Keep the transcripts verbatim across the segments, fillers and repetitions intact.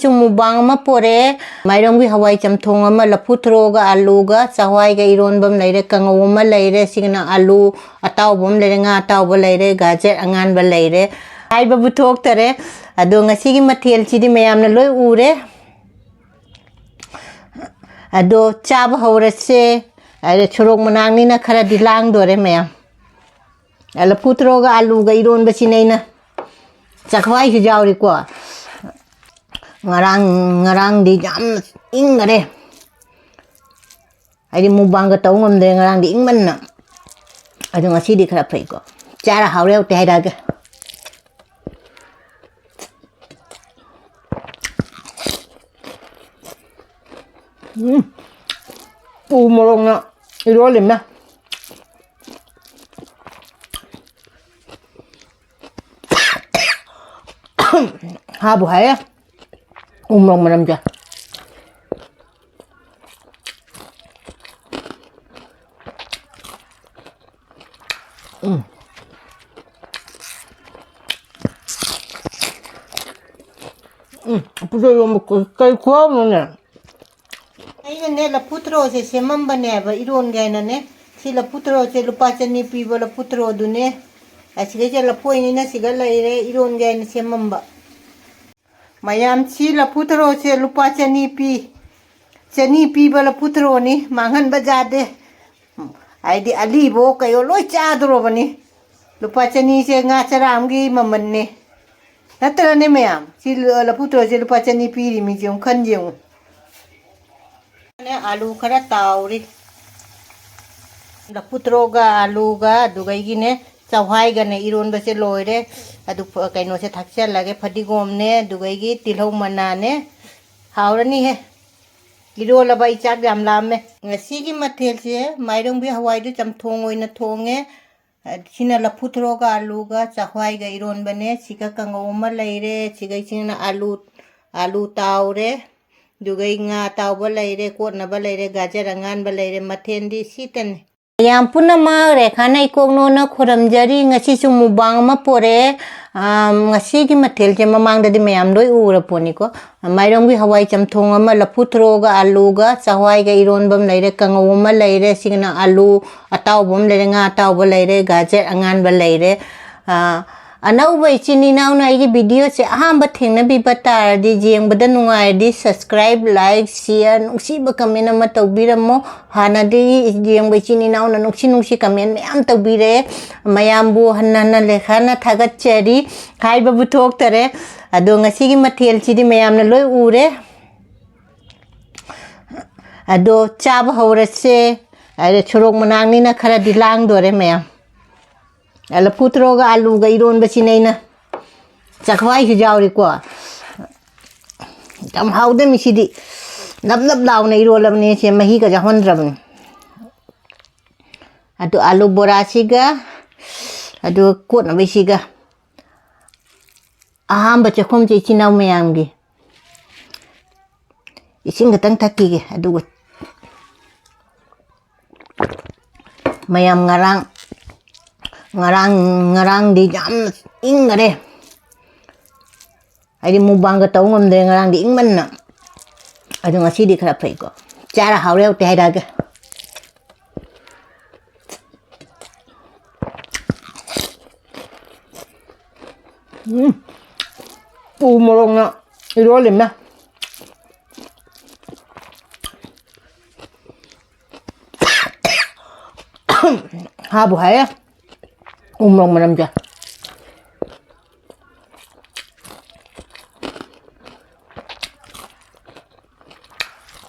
Mukbang ꯑꯃ ꯄꯣꯔꯛꯑꯦ꯫ ꯃꯥꯏꯔꯪꯕꯤ ꯍꯋꯥꯏ ꯆꯝꯊꯣꯡ ꯑꯃ, ꯂꯐꯨ ꯊꯔꯣꯒ ꯑꯂꯨꯒ ꯆꯋꯥꯏꯒ ꯏꯔꯣꯟꯕ ꯑꯃ ꯂꯩꯔꯦ, ꯀꯥꯡꯉꯧ ꯑꯃ ꯂꯩꯔꯦ, ꯁꯤꯒꯤꯅ ꯑꯂꯨ ꯑꯇꯥꯎꯕ ꯑꯃ ꯂꯩꯔꯦ, ꯉꯥ ꯑꯇꯥꯎꯕ ꯂꯩꯔꯦ, ꯒꯥꯖꯔ ꯑꯉꯥꯟꯕ ꯂꯩꯔꯦ꯫ ꯍꯥꯏꯕꯕꯨ ꯊꯣꯛꯇꯔꯦ꯫ ꯑꯗꯣ ꯉꯁꯤꯒꯤ ꯃꯊꯦꯜꯁꯤꯗꯤ ꯃꯌꯥꯝꯅ ꯂꯣꯏ ꯎꯔꯦ꯫ ꯑꯗꯣ ꯆꯥꯕ ꯍꯧꯔꯁꯦ꯫ ꯑꯗ ꯁꯣꯔꯣꯛ ꯃꯅꯥꯛꯅꯤꯅ ꯈꯔꯗꯤ ꯂꯥꯡꯗꯣꯔꯦ ꯃꯌꯥꯝ꯫ ꯂꯐꯨ ꯊꯔꯣꯒ ꯑꯂꯨꯒ ꯏꯔꯣꯟꯕꯁꯤꯅꯦ ꯑꯩꯅ, ꯆꯈꯥꯎꯁꯨ ꯌꯥꯎꯔꯤꯀꯣ꯫ ꯉꯔꯥꯡ, ꯉꯔꯥꯡꯗꯤ ꯌꯥꯝ ꯏꯪꯈꯔꯦ꯫ ꯍꯥꯏꯗꯤ ꯃꯨꯛꯕꯥꯡꯒ ꯇꯧ ꯉꯝꯗ꯭ꯔꯦ ꯉꯔꯥꯡꯗꯤ ꯏꯪꯃꯟꯅ꯫ ꯑꯗꯣ ꯉꯁꯤꯗꯤ ꯈꯔ ꯐꯩꯀꯣ꯫ ꯆꯥꯔ ꯍꯥꯎꯔꯦ ꯍꯥꯎꯇꯦ ꯍꯥꯏꯔꯛꯑꯒꯦ꯫ ꯎꯝ꯫ ꯎ ꯃꯣꯔꯣꯛꯅ ꯏꯔꯣꯜꯂꯤꯃꯦ꯫ ꯍꯥꯕꯨ ꯍꯥꯏꯌꯦ꯫ ꯎ ꯃꯣꯔꯣꯛ ꯃꯅꯝꯁꯦ꯫ ꯎꯝ꯫ ꯎꯝ, ꯄꯨꯖ ꯌꯣꯟꯕ ꯀ-, ꯀꯩ ꯈꯨꯍꯥꯎꯅꯣꯅꯦ? ꯑꯩꯅꯅꯦ, ꯂꯐꯨ ꯊꯔꯣꯁꯦ ꯁꯦꯝꯃꯝꯕꯅꯦꯕ, ꯏꯔꯣꯟꯒꯦ ꯍꯥꯏꯅꯅꯦ꯫ ꯁꯤ ꯂꯐꯨ ꯊꯔꯣꯁꯦ ꯂꯨꯄꯥ ꯆꯅꯤ ꯄꯤꯕ ꯂꯐꯨ ꯊꯔꯣꯗꯨꯅꯦ꯫ ꯑꯁꯤꯗꯩꯁꯤꯗ ꯂꯐꯣꯏꯅꯤꯅ ꯁꯤꯒ ꯂꯩꯔꯦ, ꯏꯔꯣꯟꯒꯦ ꯍꯥꯏꯅ ꯁꯦꯝꯃꯝꯕ꯫ ꯃꯌꯥꯝ, ꯁꯤ ꯂꯐꯨ ꯊꯔꯣꯁꯦ ꯂꯨꯄꯥ ꯆꯅꯤ ꯄꯤ꯫ ꯆꯅꯤ ꯄꯤꯕ ꯂꯐꯨ ꯊꯔꯣꯅꯤ, ꯃꯥꯡꯍꯟꯕ ꯌꯥꯗꯦ꯫ ꯍꯥꯏꯗꯤ ꯑꯂꯤꯕꯣ ꯀꯩꯌꯣ ꯂꯣꯏ ꯆꯥꯗꯣꯔꯕꯅꯤ꯫ ꯂꯨꯄꯥ ꯆꯅꯤꯁꯦ ꯉꯥ ꯆꯔꯥ ꯑꯃꯒꯤ ꯃꯃꯜꯅꯦ꯫ ꯅꯠꯇ꯭ꯔꯅꯦ ꯃꯌꯥꯝ? ꯁꯤ ꯂ-, ꯂꯐꯨ ꯊꯔꯣꯁꯦ ꯂꯨꯄꯥ ꯆꯅꯤ ꯄꯤꯔꯤ ꯃꯤꯁꯦ ꯑꯃꯨꯛ ꯈꯟ ꯌꯦꯡꯉꯨ꯫ ꯑꯂꯨ ꯈꯔ ꯇꯥꯎꯔꯤ꯫ ꯂꯐꯨ ꯊꯔꯣꯒ ꯑꯂꯨꯒ ꯑꯗꯨꯒꯩꯒꯤꯅꯦ, ꯆꯧꯍꯥꯏꯒꯅꯦ ꯏꯔꯣꯟꯕꯁꯦ ꯂꯣꯏꯔꯦ꯫ ꯑꯗꯨ ꯐ-, ꯀꯩꯅꯣꯁꯦ ꯊꯥꯛꯆꯜꯂꯒꯦ, ꯐꯗꯤꯒꯣꯝꯅꯦ, ꯑꯗꯨꯒꯩꯒꯤ ꯇꯤꯜꯍꯧ ꯃꯅꯥꯅꯦ꯫ ꯍꯥꯎꯔꯅꯤꯍꯦ꯫ ꯏꯔꯣꯜꯂꯕ ꯑꯩ ꯆꯥꯛ ꯌꯥꯝ ꯂꯥꯝꯃꯦ꯫ ꯉꯁꯤꯒꯤ ꯃꯊꯦꯜꯁꯦ ꯃꯥꯏꯔꯪꯕꯤ ꯍꯋꯥꯏꯗꯨ ꯆꯝꯊꯣꯡ ꯑꯣꯏꯅ ꯊꯣꯡꯉꯦ꯫ ꯁꯤꯅ ꯂꯐꯨ ꯊꯔꯣꯒ ꯑꯂꯨꯒ ꯆꯥꯛꯍꯋꯥꯏꯒ ꯏꯔꯣꯟꯕꯅꯦ꯫ ꯁꯤꯒ ꯀꯥꯡꯉꯧ ꯑꯃ ꯂꯩꯔꯦ꯫ ꯁꯤꯒꯩꯁꯤꯅ ꯑꯂꯨ, ꯑꯂꯨ ꯇꯥꯎꯔꯦ꯫ ꯑꯗꯨꯒꯩ ꯉꯥ ꯑꯇꯥꯎꯕ ꯂꯩꯔꯦ, ꯀꯣꯠꯅꯕ ꯂꯩꯔꯦ, ꯒꯥꯖꯔ ꯑꯉꯥꯟꯕ ꯂꯩꯔꯦ꯫ ꯃꯊꯦꯜꯗꯤ ꯁꯤꯇꯅꯤ꯫ ꯃꯌꯥꯝ ꯄꯨꯝꯅꯃꯛ ꯔꯦꯈꯥꯅ ꯏꯀꯣꯛꯅꯣꯅ ꯈꯨꯔꯨꯝꯖꯔꯤ꯫ ꯉꯁꯤꯁꯨ mukbang ꯑꯃ ꯄꯣꯔꯛꯑꯦ꯫ ꯑꯥꯝ, ꯉꯁꯤꯒꯤ ꯃꯊꯦꯜꯁꯦ ꯃꯃꯥꯡꯗꯗꯤ ꯃꯌꯥꯝ ꯂꯣꯏ ꯎꯔ ꯄꯣꯠꯅꯤꯀꯣ꯫ ꯃꯥꯏꯔꯣꯡꯒꯤ ꯍꯋꯥꯏ ꯆꯝꯊꯣꯡ ꯑꯃ, ꯂꯐꯨ ꯊꯔꯣꯒ ꯑꯂꯨꯒ ꯆꯋꯥꯏꯒ ꯏꯔꯣꯟꯕ ꯑꯃ ꯂꯩꯔꯦ, ꯀꯥꯡꯉꯧ ꯑꯃ ꯂꯩꯔꯦ, ꯁꯤꯒꯤꯅ ꯑꯂꯨ ꯑꯇꯥꯎꯕ ꯑꯃ ꯂꯩꯔꯦ, ꯉꯥ ꯑꯇꯥꯎꯕ ꯂꯩꯔꯦ, ꯒꯥꯖꯔ ꯑꯉꯥꯟꯕ ꯂꯩꯔꯦ꯫ ꯑꯥ, ꯑꯅꯧꯕ ꯏꯆꯤꯟ ꯏꯅꯥꯎꯅ ꯑꯩꯒꯤ videoꯁꯦ ꯑꯍꯥꯟꯕ ꯊꯦꯡꯅꯕꯤꯕ ꯇꯥꯔꯗꯤ, ꯌꯦꯡꯕꯗ ꯅꯨꯡꯉꯥꯏꯔꯗꯤ subscribe, like, share, ꯅꯨꯡꯁꯤꯕ comment ꯑꯃ ꯇꯧꯕꯤꯔꯝꯃꯣ꯫ ꯍꯥꯟꯅꯗꯒꯤ ꯌꯦꯡꯕ ꯏꯆꯤꯟ ꯏꯅꯥꯎꯅ ꯅꯨꯡꯁꯤ ꯅꯨꯡꯁꯤ comment ꯃꯌꯥꯝ ꯇꯧꯕꯤꯔꯦ꯫ ꯃꯌꯥꯝꯕꯨ ꯍꯟꯅ ꯍꯟꯅ ꯂꯦꯈꯥꯅ ꯊꯥꯒꯠꯆꯔꯤ꯫ ꯍꯥꯏꯕꯕꯨ ꯊꯣꯛꯇꯔꯦ꯫ ꯑꯗꯣ ꯉꯁꯤꯒꯤ ꯃꯊꯦꯜꯁꯤꯗꯤ ꯃꯌꯥꯝꯅ ꯂꯣꯏ ꯎꯔꯦ꯫ ꯑꯗꯣ ꯆꯥꯕ ꯍꯧꯔꯁꯦ꯫ ꯑꯗ ꯁꯣꯔꯣꯛ ꯃꯅꯥꯛꯅꯤꯅ ꯈꯔꯗꯤ ꯂꯥꯡꯗꯣꯔꯦ ꯃꯌꯥꯝ꯫ ꯂꯐꯨ ꯊꯔꯣꯒ ꯑꯂꯨꯒ ꯏꯔꯣꯟꯕꯁꯤꯅꯦ ꯑꯩꯅ, ꯆꯥꯛꯍꯋꯥꯏꯁꯨ ꯌꯥꯎꯔꯤꯀꯣ꯫ ꯌꯥꯝ ꯍꯥꯎꯗꯣꯏꯅꯤ ꯁꯤꯗꯤ꯫ ꯅꯞ ꯅꯞ ꯂꯥꯎꯅ ꯏꯔꯣꯜꯂꯕꯅꯦ, ꯁꯦ ꯃꯍꯤꯒ ꯌꯥꯎꯍꯟꯗ꯭ꯔꯕꯅꯤ꯫ ꯑꯗꯨ ꯑꯥꯂꯨ ꯕꯣꯔꯥꯁꯤꯒ, ꯑꯗꯨ ꯀꯣꯠꯅꯕꯁꯤꯒ꯫ ꯑꯍꯥꯟꯕ ꯆꯥꯛꯈꯨꯝꯁꯦ ꯏꯆꯤꯟ ꯏꯅꯥꯎ ꯃꯌꯥꯝꯒꯤ꯫ ꯏꯁꯤꯡ ꯈꯛꯇꯪ ꯊꯛꯈꯤꯒꯦ, ꯑꯗꯨꯒ ꯃꯌꯥꯝ ꯉꯔꯥꯡ, ꯉꯔꯥꯡ, ꯉꯔꯥꯡꯗꯤ ꯌꯥꯝꯅ ꯏꯪꯈꯔꯦ꯫ ꯍꯥꯏꯗꯤ mukbangꯒ ꯇꯧ ꯉꯝꯗ꯭ꯔꯦ ꯉꯔꯥꯡꯗꯤ ꯏꯪꯃꯟꯅ꯫ ꯑꯗꯣ ꯉꯁꯤꯗꯤ ꯈꯔ ꯐꯩꯀꯣ꯫ ꯆꯥꯔ ꯍꯥꯎꯔꯦ ꯍꯥꯎꯇꯦ ꯍꯥꯏꯔꯛꯑꯒꯦ꯫ ꯎꯝ꯫ ꯎ ꯃꯣꯔꯣꯛꯅ ꯏꯔꯣꯜꯂꯤꯃꯦ꯫ ꯍꯥꯕꯨ ꯍꯥꯏꯌꯦ ꯎ ꯃꯣꯔꯣꯛ ꯃꯅꯝꯁꯦ꯫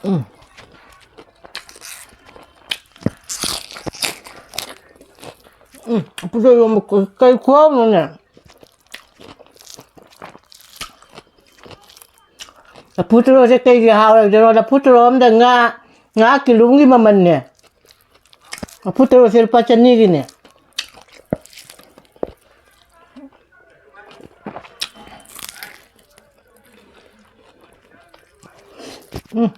ꯎꯝ꯫ ꯎꯝ, ꯂꯐꯨ ꯊꯔꯣ ꯏꯔꯣꯝꯕ ꯀ-, ꯀꯩ ꯈꯨꯍꯥꯎꯅꯣꯅꯦ? ꯂꯐꯨ ꯊꯔꯣꯁꯦ ꯀꯩꯒꯤ ꯍꯥꯎꯔꯣꯏꯗꯣꯏꯅꯣ? ꯂꯐꯨ ꯊꯔꯣ ꯑꯃꯗ ꯉꯥ, ꯉꯥ ꯀꯤꯂꯣ ꯑꯃꯒꯤ ꯃꯃꯜꯅꯦ꯫ ꯂꯐꯨ ꯊꯔꯣꯁꯦ ꯂꯨꯄꯥ ꯆꯅꯤꯒꯤꯅꯦ꯫ ꯎꯝ꯫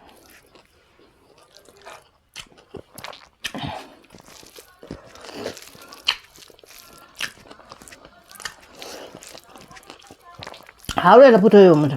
ꯍꯥꯎꯔꯦ ꯂꯐꯨ ꯊꯔꯣ ꯏꯔꯣꯝꯕꯗꯣ꯫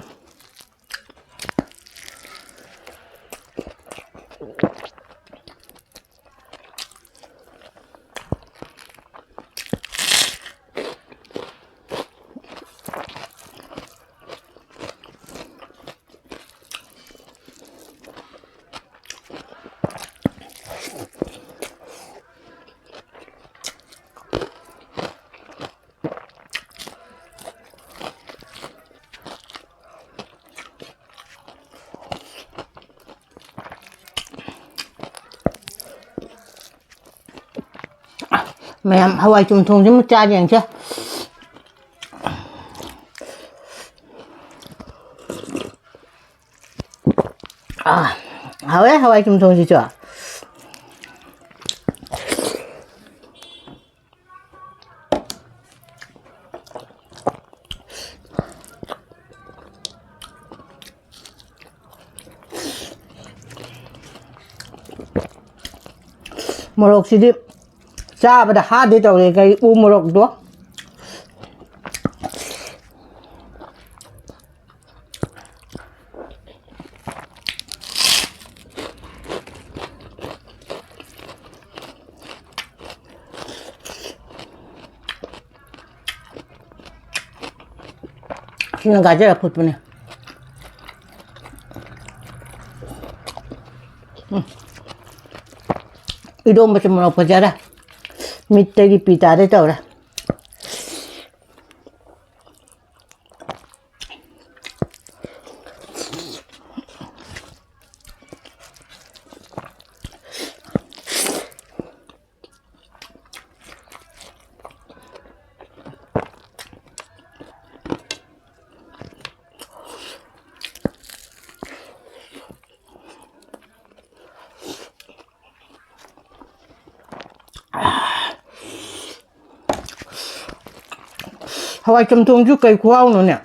ꯃꯌꯥꯝ ꯍꯋꯥꯏ ꯆꯝꯊꯣꯡꯁꯤꯃ ꯆꯥ ꯌꯦꯡꯁꯦ꯫ ꯑꯥ, ꯍꯥꯎꯋꯦ ꯍꯋꯥꯏ ꯆꯝꯊꯣꯡꯁꯤꯁꯨ꯫ ꯃꯣꯔꯣꯛꯁꯤꯗꯤ ꯆꯥꯕꯗ ꯍꯥꯗꯦ ꯇꯧꯔꯦ, ꯀꯩ ꯎ ꯃꯣꯔꯣꯛꯇꯣ꯫ ꯁꯤꯅ ꯒꯥꯖꯔ ꯑꯐꯨꯠꯄꯅꯦ꯫ ꯎꯝ꯫ ꯏꯔꯣꯝꯕꯁꯦ ꯃꯣꯔꯣꯛ ꯐꯖꯔꯦ꯫ ꯃꯤꯠꯇꯒꯤ ꯄꯤ ꯇꯥꯗꯩ ꯇꯧꯔꯦ꯫ ꯍꯋꯥꯏ ꯆꯝꯊꯣꯡꯁꯨ ꯀꯩ ꯈꯨꯍꯥꯎꯅꯣꯅꯦ꯫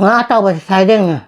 ꯉꯥ ꯑꯇꯥꯎꯕꯁꯦ ꯁꯥꯏꯗꯦꯡꯅ꯫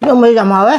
ꯏꯔꯣꯝꯕꯁꯨ ꯌꯥꯝ ꯍꯥꯎꯋꯦ꯫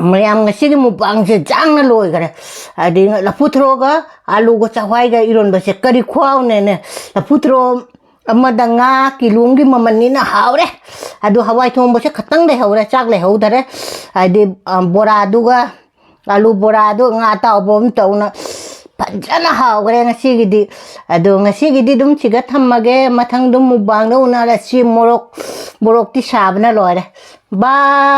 ꯃꯌꯥꯝ, ꯉꯁꯤꯒꯤ ꯃꯨꯛꯕꯥꯡꯁꯦ ꯖꯥꯡꯅ ꯂꯣꯏꯈꯔꯦ꯫ ꯍꯥꯏꯗꯤ ꯂꯐꯨ ꯊꯔꯣꯒ ꯑꯥꯂꯨꯒ ꯆꯋꯥꯏꯒ ꯏꯔꯣꯟꯕꯁꯦ ꯀꯔꯤ ꯈꯨꯍꯥꯎꯅꯦꯅꯦ꯫ ꯂꯐꯨ ꯊꯔꯣ ꯑꯃꯗ ꯉꯥ ꯀꯤꯂꯣ ꯑꯃꯒꯤ ꯃꯃꯜꯅꯤꯅ ꯍꯥꯎꯔꯦ꯫ ꯑꯗꯨ ꯍꯋꯥꯏ ꯊꯣꯡꯕꯁꯦ ꯈꯇꯪ ꯂꯩꯍꯧꯔꯦ, ꯆꯥꯛ ꯂꯩꯍꯧꯗꯔꯦ꯫ ꯍꯥꯏꯗꯤ, ꯑ, ꯕꯣꯔꯥꯗꯨꯒ, ꯑꯥꯂꯨ ꯕꯣꯔꯥꯗꯨ ꯉꯥ ꯑꯇꯥꯎꯕ ꯑꯃ ꯇꯧꯅ ꯐꯖꯅ ꯍꯥꯎꯈ꯭ꯔꯦ ꯉꯁꯤꯒꯤꯗꯤ꯫ ꯑꯗꯣ ꯉꯁꯤꯒꯤꯗꯤ ꯑꯗꯨꯝ ꯁꯤꯒ ꯊꯝꯃꯒꯦ꯫ ꯃꯊꯪꯗ ꯃꯨꯛꯕꯥꯡꯗ ꯎꯅꯔꯁꯤ꯫ ꯃꯣꯔꯣꯛ, ꯃꯣꯔꯣꯛꯇꯤ ꯁꯥꯕꯅ ꯂꯣꯏꯔꯦ꯫ ꯕꯥꯏ꯫